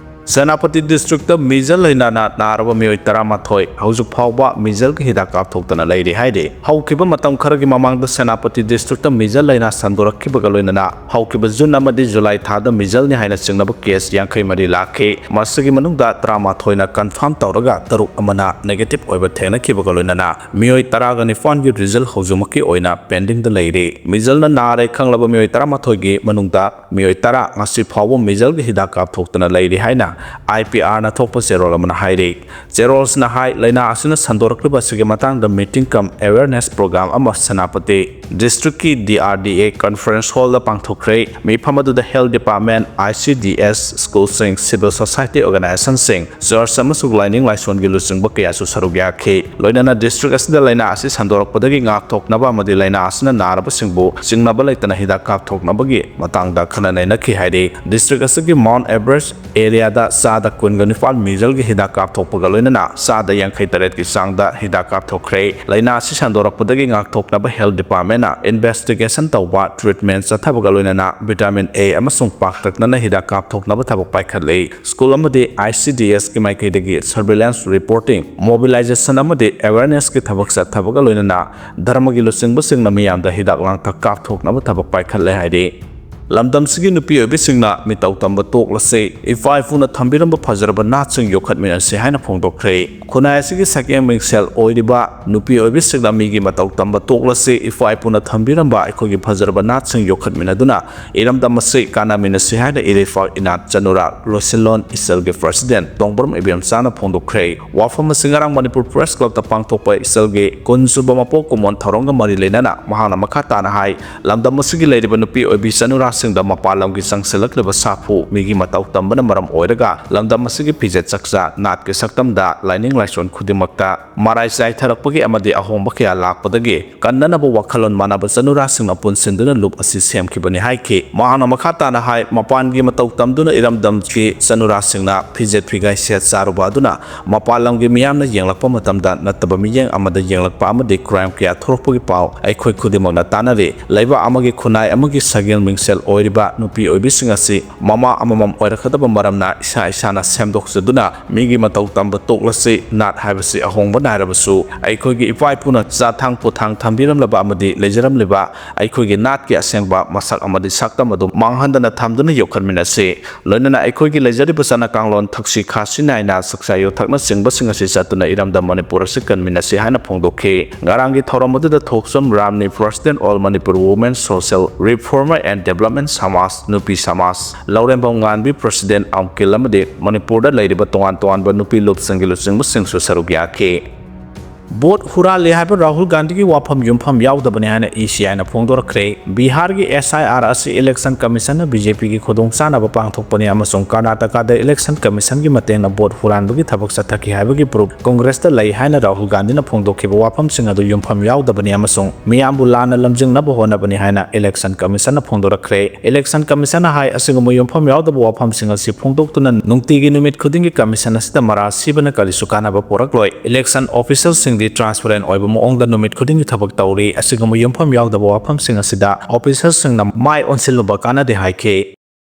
ꯁꯦꯅꯥꯄꯇꯤ district ꯇ measles ꯂꯥꯏꯅꯥꯅ ꯅꯥꯔꯕ ꯃꯤꯑꯣꯏ ꯇꯔꯥꯃꯥꯊꯣꯏ ꯍꯧꯖꯤꯛ ꯐꯥꯎꯕ measles ꯀꯤ ꯍꯤꯗꯥꯛ ꯀꯥꯞꯊꯣꯛꯇꯅ ꯂꯩꯔꯤ ꯍꯥꯏꯔꯤ꯫ ꯍꯧꯈꯤꯕ ꯃꯇꯝ ꯈꯔꯒꯤ ꯃꯃꯥꯡꯗ ꯁꯦꯅꯥꯄꯇꯤ district ꯇ measles ꯂꯥꯏꯅꯥ ꯁꯟꯗꯣꯔꯛꯈꯤꯕꯒ ꯂꯣꯏꯅꯅ ꯍꯧꯈꯤꯕ June ꯑꯃꯗꯤ July ꯊꯥꯗ measles ꯅꯤ ꯍꯥꯏꯅ ꯆꯤꯡꯅꯕ case ꯌꯥꯡꯈꯩ ꯃꯔꯤ ꯂꯥꯛꯈꯤ꯫ ꯃꯁꯤꯒꯤ ꯃꯅꯨꯡꯗ ꯇꯔꯥꯃꯥꯊꯣꯏꯅ confirm ꯇꯧꯔꯒ ꯇꯔꯨꯛ ꯑꯃꯅ negative ꯑꯣꯏꯕ ꯊꯦꯡꯅꯈꯤꯕꯒ ꯂꯣꯏꯅꯅ ꯃꯤꯑꯣꯏ ꯇꯔꯥꯒ ꯅꯤꯄꯥꯟꯒꯤ result ꯍꯧꯖꯤꯛꯃꯛꯀꯤ ꯑꯣꯏꯅ pending ꯗ ꯂꯩꯔꯤ꯫ Measles ꯅ ꯅꯥꯔꯦ ꯈꯪꯂꯕ ꯃꯤꯑꯣꯏ ꯇꯔꯥꯃꯥꯊꯣꯏꯒꯤ ꯃꯅꯨꯡꯗ ꯃꯤꯑꯣꯏ ꯇꯔꯥ ꯉꯁꯤ ꯐꯥꯎꯕ measles ꯀꯤ ꯍꯤꯗꯥꯛ ꯀꯥꯞꯊꯣꯛꯇꯅ ꯂꯩꯔꯤ ꯍꯥꯏꯅ I P R ꯅ ꯊꯣꯛꯄ ꯆꯦꯔꯣꯜ ꯑꯃꯅ ꯍꯥꯏꯔꯤ꯫ ꯆꯦꯔꯣꯜꯁꯤꯅ ꯍꯥꯏ, ꯂꯥꯏꯅꯥ ꯑꯁꯤꯅ ꯁꯟꯗꯣꯔꯛꯂꯤꯕ ꯑꯁꯤꯒꯤ ꯃꯇꯥꯡꯗ meeting cum awareness program ꯑꯃ ꯁꯦꯅꯥꯄꯇꯤ district ꯀꯤ D R D A conference hall ꯗ ꯄꯥꯡꯊꯣꯛꯈ꯭ꯔꯦ꯫ ꯃꯤꯐꯝ ꯑꯗꯨꯗ health department, I C D S, school ꯁꯤꯡ, civil society organization ꯁꯤꯡ, church ꯑꯃꯁꯨꯡ ꯂꯥꯏꯅꯤꯡ ꯂꯥꯏꯁꯣꯟꯒꯤ ꯂꯨꯆꯤꯡꯕ ꯀꯌꯥꯁꯨ ꯁꯔꯨꯛ ꯌꯥꯈꯤ꯫ ꯂꯣꯏꯅꯅ district ꯑꯁꯤꯗ ꯂꯥꯏꯅꯥ ꯑꯁꯤ ꯁꯟꯗꯣꯔꯛꯄꯗꯒꯤ ꯉꯥꯛꯊꯣꯛꯅꯕ ꯑꯃꯗꯤ ꯂꯥꯏꯅꯥ ꯑꯁꯤꯅ ꯅꯥꯔꯕꯁꯤꯡꯕꯨ ꯆꯤꯡꯅꯕ ꯂꯩꯇꯅ ꯍꯤꯗꯥꯛ ꯀꯥꯞꯊꯣꯛꯅꯕꯒꯤ ꯃꯇꯥꯡꯗ ꯈꯟꯅ ꯅꯩꯅꯈꯤ ꯍꯥꯏꯔꯤ꯫ District ꯑꯁꯤꯒꯤ Mount Everest area ꯗ ꯆꯥꯗ ꯀꯨꯟꯒ ꯅꯤꯄꯥꯜ measles ꯒꯤ ꯍꯤꯗꯥꯛ ꯀꯥꯞꯊꯣꯛꯄꯒ ꯂꯣꯏꯅꯅ ꯆꯥꯗ ꯌꯥꯡꯈꯩ ꯇꯔꯦꯠꯀꯤ ꯆꯥꯡꯗ ꯍꯤꯗꯥꯛ ꯀꯥꯞꯊꯣꯛꯈ꯭ꯔꯦ꯫ ꯂꯥꯏꯅꯥ ꯑꯁꯤ ꯁꯟꯗꯣꯔꯛꯄꯗꯒꯤ ꯉꯥꯛꯊꯣꯛꯅꯕ health department ꯅ investigation ꯇꯧꯕ, treatment ꯆꯠꯊꯕꯒ ꯂꯣꯏꯅꯅ vitamin A ꯑꯃꯁꯨꯡ ꯄꯥꯛꯇꯛꯅꯅ ꯍꯤꯗꯥꯛ ꯀꯥꯞꯊꯣꯛꯅꯕ ꯊꯕꯛ ꯄꯥꯏꯈꯠꯂꯤ꯫ ꯁ꯭ꯀꯨꯜ ꯑꯃꯗꯤ I C D S ꯀꯤ ꯃꯥꯏꯀꯩꯗꯒꯤ surveillance, reporting, mobilization ꯑꯃꯗꯤ awareness ꯀꯤ ꯊꯕꯛ ꯆꯠꯊꯕꯒ ꯂꯣꯏꯅꯅ ꯙꯔꯃꯒꯤ ꯂꯨꯆꯤꯡꯕꯁꯤꯡꯅ ꯃꯤꯌꯥꯝꯗ ꯍꯤꯗꯥꯛ ꯂꯥꯡꯊꯛ ꯀꯥꯞꯊꯣꯛꯅꯕ ꯊꯕꯛ ꯄꯥꯏꯈꯠꯂꯦ ꯍꯥꯏꯔꯤ꯫ ꯂꯝꯗꯝꯁꯤꯒꯤ ꯅꯨꯄꯤ ꯑꯣꯏꯕꯤꯁꯤꯡꯅ ꯃꯤꯇꯧ ꯇꯝꯕ ꯇꯣꯛꯂꯁꯤ, ꯏꯄꯥ ꯏꯄꯨꯅ ꯊꯝꯕꯤꯔꯝꯕ ꯐꯖꯔꯕ ꯅꯥꯠꯁꯤꯡ ꯌꯣꯛꯈꯠꯃꯤꯟꯅꯁꯤ ꯍꯥꯏꯅ ꯐꯣꯡꯗꯣꯛꯈ꯭ꯔꯦ꯫ ꯈꯨꯟꯅꯥꯏ ꯑꯁꯤꯒꯤ ꯁꯛꯌꯦꯡ ꯃꯤꯡꯁꯦꯜ ꯑꯣꯏꯔꯤꯕ ꯅꯨꯄꯤ ꯑꯣꯏꯕꯤꯁꯤꯡꯅ ꯃꯤꯒꯤ ꯃꯇꯧ ꯇꯝꯕ ꯇꯣꯛꯂꯁꯤ, ꯏꯄꯥ ꯏꯄꯨꯅ ꯊꯝꯕꯤꯔꯝꯕ ꯑꯩꯈꯣꯏꯒꯤ ꯐꯖꯔꯕ ꯅꯥꯠꯁꯤꯡ ꯌꯣꯛꯈꯠꯃꯤꯟꯅꯗꯨꯅ ꯏꯔꯝꯗꯝ ꯑꯁꯤ ꯀꯥꯟꯅꯃꯤꯟꯅꯁꯤ ꯍꯥꯏꯅ ꯏꯔꯩꯄꯥꯛ ꯏꯅꯥꯠ ꯆꯅꯨꯔꯥ ꯂꯣꯏꯁꯤꯜꯂꯣꯟ ꯏꯆꯜꯒꯤ president ꯇꯣꯡꯕ꯭ꯔꯝ ꯏꯕꯦꯝꯆꯥꯅ ꯐꯣꯡꯗꯣꯛꯈ꯭ꯔꯦ꯫ ꯋꯥꯐꯝ ꯑꯁꯤ ꯉꯔꯥꯡ ꯃꯅꯤꯄꯨꯔ Press Club ꯇ ꯄꯥꯡꯊꯣꯛꯄ ꯏꯆꯜꯒꯤ ꯀꯨꯟ ꯁꯨꯕ ꯃꯄꯣꯛ ꯀꯨꯝꯑꯣꯟ ꯊꯧꯔꯝꯒ ꯃꯔꯤ ꯂꯩꯅꯅ ꯃꯍꯥꯛꯅ ꯃꯈꯥ ꯇꯥꯅ ꯍꯥꯏ, ꯂꯝꯗꯝ ꯑꯁꯤꯒꯤ ꯂꯩꯔꯤꯕ ꯅꯨꯄꯤ ꯑꯣꯏꯕꯤ ꯆꯅꯨꯔꯥꯁꯤꯡꯗ ꯃꯄꯥꯟ ꯂꯝꯒꯤ ꯆꯪꯁꯤꯜꯂꯛꯂꯤꯕ ꯁꯥꯐꯨ, ꯃꯤꯒꯤ ꯃꯇꯧ ꯇꯝꯕꯅ ꯃꯔꯝ ꯑꯣꯏꯔꯒ ꯂꯝꯗꯝ ꯑꯁꯤꯒꯤ ꯐꯤꯖꯦꯠ ꯆꯛꯆꯥ, ꯅꯥꯠꯀꯤ ꯁꯛꯇꯝꯗ, ꯂꯥꯏꯅꯤꯡ ꯂꯥꯏꯁꯣꯟ ꯈꯨꯗꯤꯡꯃꯛꯇ ꯃꯔꯥꯏ ꯆꯥꯏꯊꯔꯛꯄꯒꯤ ꯑꯃꯗꯤ ꯑꯍꯣꯡꯕ ꯀꯌꯥ ꯂꯥꯛꯄꯗꯒꯤ ꯀꯟꯅꯅꯕ ꯋꯥꯈꯜꯂꯣꯟ ꯃꯥꯟꯅꯕ ꯆꯅꯨꯔꯥꯁꯤꯡꯅ ꯄꯨꯟꯁꯤꯟꯗꯨꯅ ꯂꯨꯞ ꯑꯁꯤ ꯁꯦꯝꯈꯤꯕꯅꯤ ꯍꯥꯏꯈꯤ꯫ ꯃꯍꯥꯛꯅ ꯃꯈꯥ ꯇꯥꯅ ꯍꯥꯏ, ꯃꯄꯥꯟꯒꯤ ꯃꯇꯧ ꯇꯝꯗꯨꯅ ꯏꯔꯝꯗꯝꯒꯤ ꯆꯅꯨꯔꯥꯁꯤꯡꯅ ꯐꯤꯖꯦꯠ ꯐꯤꯒꯥꯏ ꯁꯦꯠ ꯆꯥꯔꯨꯕ ꯑꯗꯨꯅ ꯃꯄꯥꯟ ꯂꯝꯒꯤ ꯃꯤꯌꯥꯝꯅ ꯌꯦꯡꯂꯛꯄ ꯃꯇꯝꯗ ꯅꯠꯇꯕ ꯃꯤꯠꯌꯦꯡ ꯑꯃꯗ ꯌꯦꯡꯂꯛꯄ ꯑꯃꯗꯤ crime ꯀꯌꯥ ꯊꯣꯔꯛꯄꯒꯤ ꯄꯥꯎ ꯑꯩꯈꯣꯏ ꯈꯨꯗꯤꯡꯃꯛꯅ ꯇꯥꯅꯔꯤ꯫ ꯂꯩꯕꯥꯛ ꯑꯃꯒꯤ ꯈꯨꯟꯅꯥꯏ ꯑꯃꯒꯤ ꯁꯛꯌꯦꯡ ꯃꯤꯡꯁꯦꯜ ꯑꯣꯏꯔꯤꯕ ꯅꯨꯄꯤ ꯑꯣꯏꯕꯤꯁꯤꯡ ꯑꯁꯤ ꯃꯃꯥ ꯑꯃꯃꯝ ꯑꯣꯏꯔꯛꯀꯗꯕ ꯃꯔꯝꯅ ꯏꯁꯥ ꯏꯁꯥꯅ ꯁꯦꯝꯗꯣꯛꯆꯗꯨꯅ ꯃꯤꯒꯤ ꯃꯇꯧ ꯇꯝꯕ ꯇꯣꯛꯂꯁꯤ꯫ ꯅꯥꯠ ꯍꯥꯏꯕꯁꯤ ꯑꯍꯣꯡꯕ ꯅꯥꯏꯔꯕꯁꯨ ꯑꯩꯈꯣꯏꯒꯤ ꯏꯄꯥ ꯏꯄꯨꯅ ꯆꯥꯊꯥꯡ ꯄꯣꯊꯥꯡ ꯊꯝꯕꯤꯔꯝꯂꯕ ꯑꯃꯗꯤ ꯂꯩꯖꯔꯝꯂꯤꯕ ꯑꯩꯈꯣꯏꯒꯤ ꯅꯥꯠꯀꯤ ꯑꯁꯦꯡꯕ ꯃꯁꯛ ꯑꯃꯗꯤ ꯁꯛꯇꯝ ꯑꯗꯨ ꯃꯥꯡꯍꯟꯗꯅ ꯊꯝꯗꯨꯅ ꯌꯣꯛꯈꯠꯃꯤꯟꯅꯁꯤ꯫ ꯂꯣꯏꯅꯅ ꯑꯩꯈꯣꯏꯒꯤ ꯂꯩꯖꯔꯤꯕ ꯆꯠꯅ ꯀꯥꯡꯂꯣꯟ, ꯊꯛꯁꯤ ꯈꯥꯁꯤ ꯅꯥꯏꯅ ꯆꯥꯛꯆꯥ ꯌꯨꯊꯛꯅꯆꯤꯡꯕꯁꯤꯡ ꯑꯁꯤ ꯆꯠꯇꯨꯅ ꯏꯔꯝꯗꯝ ꯃꯅꯤꯄꯨꯔ ꯑꯁꯤ ꯀꯟꯃꯤꯟꯅꯁꯤ ꯍꯥꯏꯅ ꯐꯣꯡꯗꯣꯛꯈꯤ꯫ ꯉꯔꯥꯡꯒꯤ ꯊꯧꯔꯝ ꯑꯗꯨꯗ ꯊꯣꯛꯆꯝ ꯔꯥꯝꯅꯤ, President All Manipur Women Social Reformer and Development ꯁꯃꯥꯖ, ꯅꯨꯄꯤ ꯁꯃꯥꯖ, ꯂꯧꯔꯦꯝꯕꯝ ꯉꯥꯟꯕꯤ, President ꯑꯪꯀꯤꯜ ꯑꯃꯗꯤ ꯃꯅꯤꯄꯨꯔꯗ ꯂꯩꯔꯤꯕ ꯇꯣꯉꯥꯟ ꯇꯣꯉꯥꯟꯕ ꯅꯨꯄꯤ ꯂꯨꯞꯁꯤꯡꯒꯤ ꯂꯨꯆꯤꯡꯕꯁꯤꯡꯁꯨ ꯁꯔꯨꯛ ꯌꯥꯈꯤ꯫ ꯚꯣꯠ ꯍꯨꯔꯥꯜꯂꯦ ꯍꯥꯏꯕ ꯔꯥꯍꯨꯜ ꯒꯥꯟꯙꯤꯒꯤ ꯋꯥꯐꯝ ꯌꯨꯝꯐꯝ ꯌꯥꯎꯗꯕꯅꯤ ꯍꯥꯏꯅ ꯏ ꯁꯤ ꯑꯥꯏꯅ ꯐꯣꯡꯗꯣꯔꯛꯈ꯭ꯔꯦ꯫ ꯕꯤꯍꯥꯔꯒꯤ ꯑꯦꯁ ꯑꯥꯏ ꯑꯥꯔ ꯑꯁꯤ ꯏꯂꯦꯛꯁꯟ ꯀꯃꯤꯁꯟꯅ ꯕꯤ ꯖꯦ ꯄꯤꯒꯤ ꯈꯨꯗꯣꯡꯆꯥꯅꯕ ꯄꯥꯡꯊꯣꯛꯄꯅꯤ ꯑꯃꯁꯨꯡ ꯀꯔꯅꯥꯇꯀꯥꯗ ꯏꯂꯦꯛꯁꯟ ꯀꯃꯤꯁꯟꯒꯤ ꯃꯇꯦꯡꯅ ꯚꯣꯠ ꯍꯨꯔꯥꯟꯕꯒꯤ ꯊꯕꯛ ꯆꯠꯊꯈꯤ ꯍꯥꯏꯕꯒꯤ ꯄ꯭ꯔꯨꯐ ꯀꯣꯡꯒ꯭ꯔꯦꯁꯇ ꯂꯩ ꯍꯥꯏꯅ ꯔꯥꯍꯨꯜ ꯒꯥꯟꯙꯤꯅ ꯐꯣꯡꯗꯣꯛꯈꯤꯕ ꯋꯥꯐꯝꯁꯤꯡ ꯑꯗꯨ ꯌꯨꯝꯐꯝ ꯌꯥꯎꯗꯕꯅꯤ ꯑꯃꯁꯨꯡ ꯃꯤꯌꯥꯝꯕꯨ ꯂꯥꯟꯅ ꯂꯝꯖꯤꯡꯅꯕ ꯍꯣꯠꯅꯕꯅꯤ ꯍꯥꯏꯅ ꯏꯂꯦꯛꯁꯟ ꯀꯃꯤꯁꯟꯅ ꯐꯣꯡꯗꯣꯔꯛꯈ꯭ꯔꯦ꯫ ꯏꯂꯦꯛꯁꯟ ꯀꯃꯤꯁꯟꯅ ꯍꯥꯏ, ꯑꯁꯤꯒꯨꯝꯕ ꯌꯨꯝꯐꯝ ꯌꯥꯎꯗꯕ ꯋꯥꯐꯝꯁꯤꯡ ꯑꯁꯤ ꯐꯣꯡꯗꯣꯛꯇꯨꯅ ꯅꯨꯡꯇꯤꯒꯤ ꯅꯨꯃꯤꯠ ꯈꯨꯗꯤꯡꯒꯤ ꯀꯃꯤꯁꯟ ꯑꯁꯤꯗ ꯃꯔꯥ ꯁꯤꯕꯅ ꯀꯔꯤꯁꯨ ꯀꯥꯟꯅꯕ ꯄꯨꯔꯛꯂꯣꯏ꯫ ꯏꯂꯦꯛꯁꯟ ꯑꯣꯐꯤꯁꯤꯌꯦꯜꯁꯤꯡꯗꯤ ꯇ꯭ꯔꯥꯟꯁꯄꯔꯦꯟ ꯑꯣꯏꯕ ꯃꯑꯣꯡꯗ ꯅꯨꯃꯤꯠ ꯈꯨꯗꯤꯡꯒꯤ ꯊꯕꯛ ꯇꯧꯔꯤ꯫ ꯑꯁꯤꯒꯨꯝꯕ ꯌꯨꯝꯐꯝ ꯌꯥꯎꯗꯕ ꯋꯥꯐꯝꯁꯤꯡ ꯑꯁꯤꯗ ꯑꯣꯐꯤꯁꯔꯁꯤꯡꯅ ꯃꯥꯏ ꯑꯣꯟꯁꯤꯜꯂꯨꯕ ꯀꯥꯟꯅꯗꯦ ꯍꯥꯏꯈꯤ꯫